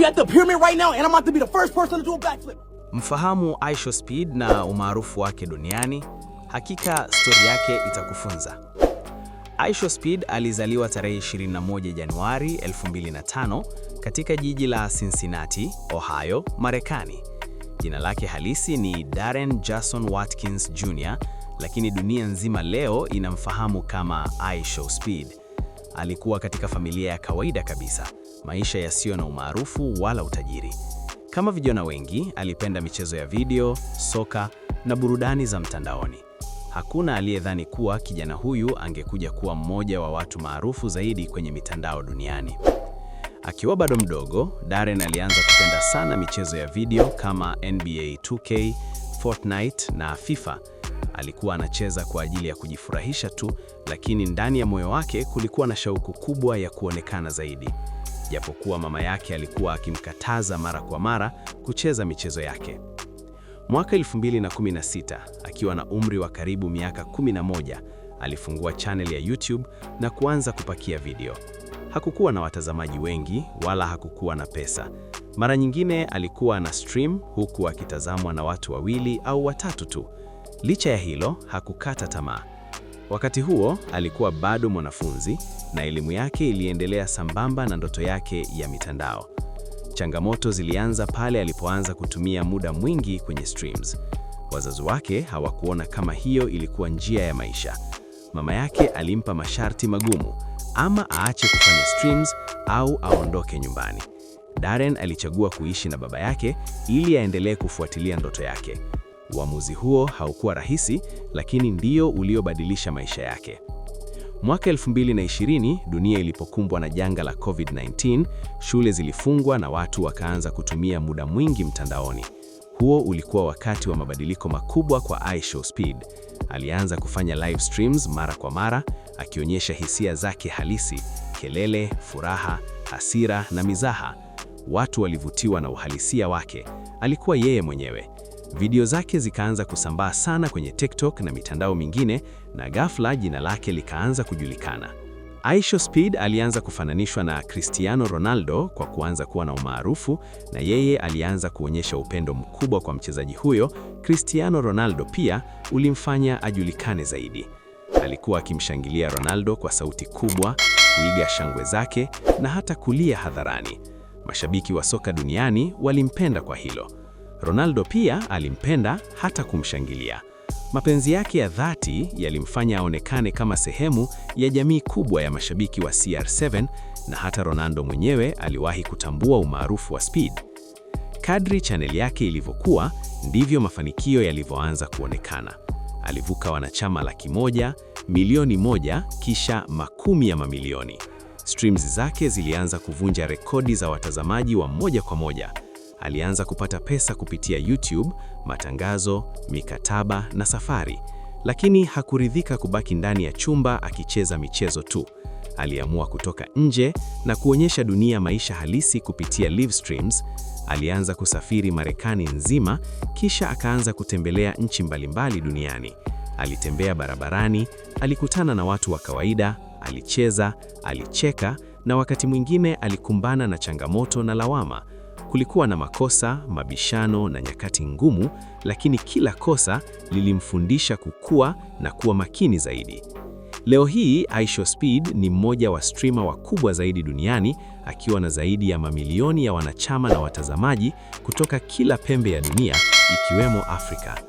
at the pyramid right now and I'm about to be the first person to do a backflip. Mfahamu IShowSpeed na umaarufu wake duniani. Hakika stori yake itakufunza. IShowSpeed alizaliwa tarehe 21 Januari 2005 katika jiji la Cincinnati, Ohio, Marekani. Jina lake halisi ni Darren Jason Watkins Jr., lakini dunia nzima leo inamfahamu kama IShowSpeed. Alikuwa katika familia ya kawaida kabisa, maisha yasiyo na umaarufu wala utajiri. Kama vijana wengi, alipenda michezo ya video, soka na burudani za mtandaoni. Hakuna aliyedhani kuwa kijana huyu angekuja kuwa mmoja wa watu maarufu zaidi kwenye mitandao duniani. Akiwa bado mdogo, Darren alianza kupenda sana michezo ya video kama NBA 2K, Fortnite na FIFA. Alikuwa anacheza kwa ajili ya kujifurahisha tu, lakini ndani ya moyo wake kulikuwa na shauku kubwa ya kuonekana zaidi. Japokuwa mama yake alikuwa akimkataza mara kwa mara kucheza michezo yake. Mwaka 2016, akiwa na umri wa karibu miaka 11, alifungua channel ya YouTube na kuanza kupakia video. Hakukuwa na watazamaji wengi wala hakukuwa na pesa. Mara nyingine alikuwa ana stream huku akitazamwa na watu wawili au watatu tu. Licha ya hilo, hakukata tamaa. Wakati huo alikuwa bado mwanafunzi na elimu yake iliendelea sambamba na ndoto yake ya mitandao. Changamoto zilianza pale alipoanza kutumia muda mwingi kwenye streams. Wazazi wake hawakuona kama hiyo ilikuwa njia ya maisha. Mama yake alimpa masharti magumu: ama aache kufanya streams au aondoke nyumbani. Darren alichagua kuishi na baba yake ili aendelee kufuatilia ndoto yake. Uamuzi huo haukuwa rahisi, lakini ndio uliobadilisha maisha yake. Mwaka 2020, dunia ilipokumbwa na janga la COVID-19, shule zilifungwa na watu wakaanza kutumia muda mwingi mtandaoni. Huo ulikuwa wakati wa mabadiliko makubwa kwa iShowSpeed. Alianza kufanya live streams mara kwa mara, akionyesha hisia zake halisi: kelele, furaha, hasira na mizaha. Watu walivutiwa na uhalisia wake. Alikuwa yeye mwenyewe. Video zake zikaanza kusambaa sana kwenye TikTok na mitandao mingine, na ghafla jina lake likaanza kujulikana. IShowSpeed alianza kufananishwa na Cristiano Ronaldo kwa kuanza kuwa na umaarufu, na yeye alianza kuonyesha upendo mkubwa kwa mchezaji huyo. Cristiano Ronaldo pia ulimfanya ajulikane zaidi. Alikuwa akimshangilia Ronaldo kwa sauti kubwa, kuiga shangwe zake na hata kulia hadharani. Mashabiki wa soka duniani walimpenda kwa hilo. Ronaldo pia alimpenda hata kumshangilia. Mapenzi yake ya dhati yalimfanya aonekane kama sehemu ya jamii kubwa ya mashabiki wa CR7, na hata Ronaldo mwenyewe aliwahi kutambua umaarufu wa Speed. Kadri chaneli yake ilivyokuwa, ndivyo mafanikio yalivyoanza kuonekana. Alivuka wanachama 100,000, 1 milioni, kisha makumi ya mamilioni. Streams zake zilianza kuvunja rekodi za watazamaji wa moja kwa moja. Alianza kupata pesa kupitia YouTube, matangazo, mikataba na safari. Lakini hakuridhika kubaki ndani ya chumba akicheza michezo tu. Aliamua kutoka nje na kuonyesha dunia maisha halisi kupitia live streams. Alianza kusafiri Marekani nzima, kisha akaanza kutembelea nchi mbalimbali duniani. Alitembea barabarani, alikutana na watu wa kawaida, alicheza, alicheka na wakati mwingine alikumbana na changamoto na lawama. Kulikuwa na makosa, mabishano na nyakati ngumu, lakini kila kosa lilimfundisha kukua na kuwa makini zaidi. Leo hii iShowSpeed ni mmoja wa streamer wakubwa zaidi duniani, akiwa na zaidi ya mamilioni ya wanachama na watazamaji kutoka kila pembe ya dunia, ikiwemo Afrika.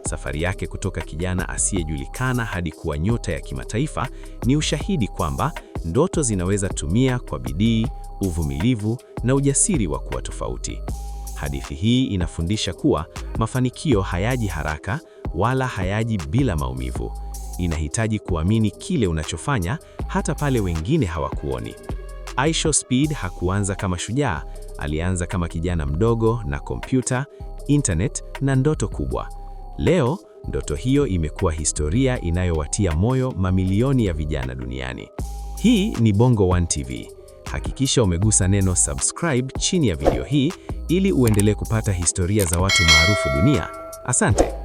Safari yake kutoka kijana asiyejulikana hadi kuwa nyota ya kimataifa ni ushahidi kwamba ndoto zinaweza timia kwa bidii, uvumilivu na ujasiri wa kuwa tofauti. Hadithi hii inafundisha kuwa mafanikio hayaji haraka wala hayaji bila maumivu. Inahitaji kuamini kile unachofanya hata pale wengine hawakuoni. IShowSpeed hakuanza kama shujaa, alianza kama kijana mdogo na kompyuta, internet na ndoto kubwa. Leo ndoto hiyo imekuwa historia inayowatia moyo mamilioni ya vijana duniani. Hii ni Bongo One TV. Hakikisha umegusa neno subscribe chini ya video hii ili uendelee kupata historia za watu maarufu dunia. Asante.